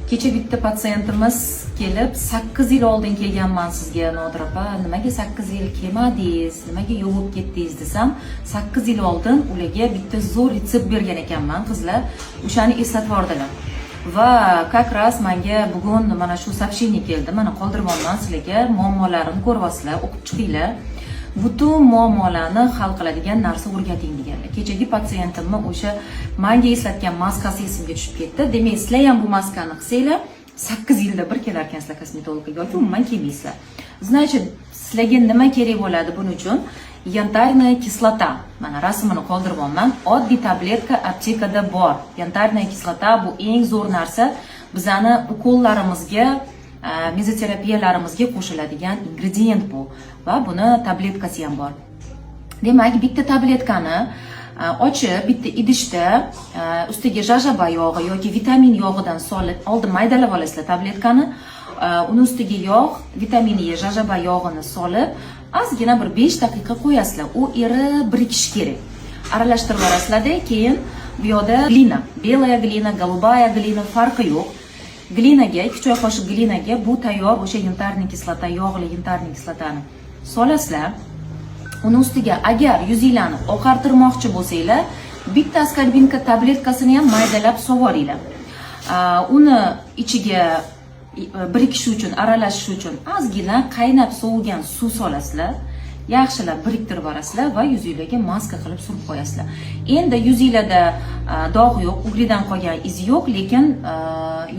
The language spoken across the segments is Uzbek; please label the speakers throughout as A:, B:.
A: Kecha bitta patsientimiz kelib, "8 yil oldin kelganman sizga, Nodir opa, nimaga 8 yil kelmadingiz, nimaga yo'q bo'lib ketdingiz?" desam, 8 yil oldin ularga bitta zo'r retsept bergan ekanman, qizlar, o'shani eslatib yubordilar. Va как раз manga bugun mana shu сообщение keldi. Mana, qoldiryapman sizlarga, muammolarini ko'ryapsizlar, o'qib chiqinglar. "Butun muammolarni hal qiladigan narsa o'rgating", deganlar. Kechagi patsientimni o'sha manga eslatgan maskasi esimga tushib ketdi. Demak, sizlar ham bu maskani qilsanglar, 8 yilda bir kelar ekansizlar kosmetologga yoki umuman kelmaysizlar. Значит, sizlarga nima kerak bo'ladi buning uchun? Янтарная кислота. Mana, rasmini qoldiryapman. Oddiy tabletka aptekada bor. Янтарная кислота bu eng zo'r narsa, bizani ukollarimizga, mezoterapiyalarimizga qo'shiladigan ingredient bu va buni tabletkasi ham bor. Demak, bitta tabletkani ochib, bitta idishda ustiga jojoba yog'i yoki vitamin yog'idan solib, oldin maydalab olasizlar tabletkani, uni ustiga yog', vitamin E, jojoba yog'ini solib, ozgina bir 5 daqiqa qo'yasizlar. U erib birikishi kerak. Aralashtirib yuborasizlarda, keyin bu yoqda глина, белая глина, голубая глина, farqi yo'q. Глина ga, 2 choy qoshiq глина ga bu tayyor o'sha янтарный kislota, yog'li янтарный kislotani solasizlar. Uni ustiga, agar yuzinglarni oqartirmoqchi bo'lsanglar, bitta аскорбинка tabletkasini ham maydalab solvoringlar. Uni ichiga birikishi uchun, aralashishi uchun ozgina qaynab sovigan suv solasizlar, yaxshilab biriktirib yuborasizlar va yuzinglarga maska qilib surib qo'yasizlar. Endi yuzinglarda dog' yo'q, угри dan qolgan iz yo'q, lekin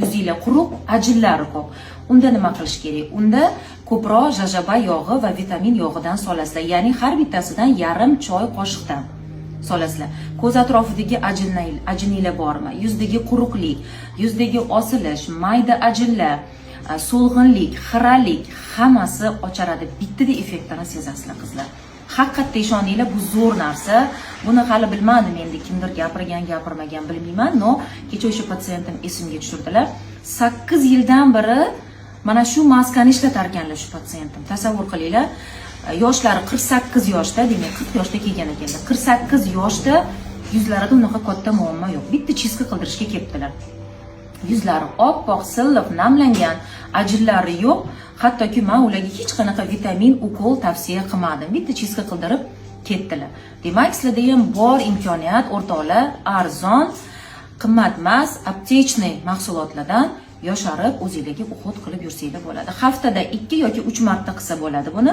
A: yuzinglar quruq, ajinlari ko'p. Unda nima qilish kerak? Unda ko'proq jojoba yog'i va vitamin yog'idan solasizlar, ya'ni har bittasidan yarim choy qoshiqdan solasizlar. Ko'z atrofidagi ajinlar bormi, yuzdagi quruqlik, yuzdagi osilish, mayda ajinlar, so'lg'inlik, xiralik, hammasi ocharadi. Bittada effektini sezasizlar, qizlar. Haqiqatda, ishoninglar, bu zo'r narsa. Buni hali bilmadim, endi kimdir gapirgan, gapirmagan, bilmayman, но kecha o'sha patsientim esimga tushirdilar. 8 yildan beri mana shu maskani ishlatar ekanlar shu patsientim, tasavvur qilinglar. Yoshlari 48 yoshda, demak, 40 yoshda kelgan ekanlar. 48 yoshda yuzlarida unaqa katta muammo yo'q, bitta чистка qildirishga kelibdilar. Yuzlari oppoq, silliq, namlangan, ajinlari yo'q. Hattoki man ularga hech qanaqa vitamin, ukol tavsiya qilmadim, bitta чистка qildirib ketdilar. Demak, sizlarda ham bor imkoniyat, o'rtoqlar. Arzon, qimmat emas, аптечный mahsulotlardan yosharib, o'zinglarga уход qilib yursanglar bo'ladi. Haftada 2 yoki 3 marta qilsa bo'ladi buni.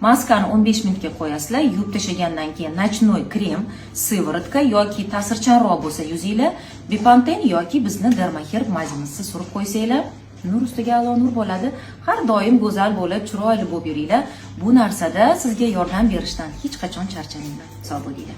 A: Maskani 15 minutga qo'yasizlar, yuvib tashlagandan keyin ночной krem, сыворотка yoki ta'sirchanroq bo'lsa yuzinglar, Bepanten yoki bizni Dermaherb mazimizni surib qo'ysanglar, nur ustiga a'lo nur bo'ladi. Har doim go'zal bo'lib, chiroyli bo'lib yuringlar. Bu narsada sizga yordam berishdan hech qachon charchamanglar. Sog' bo'linglar.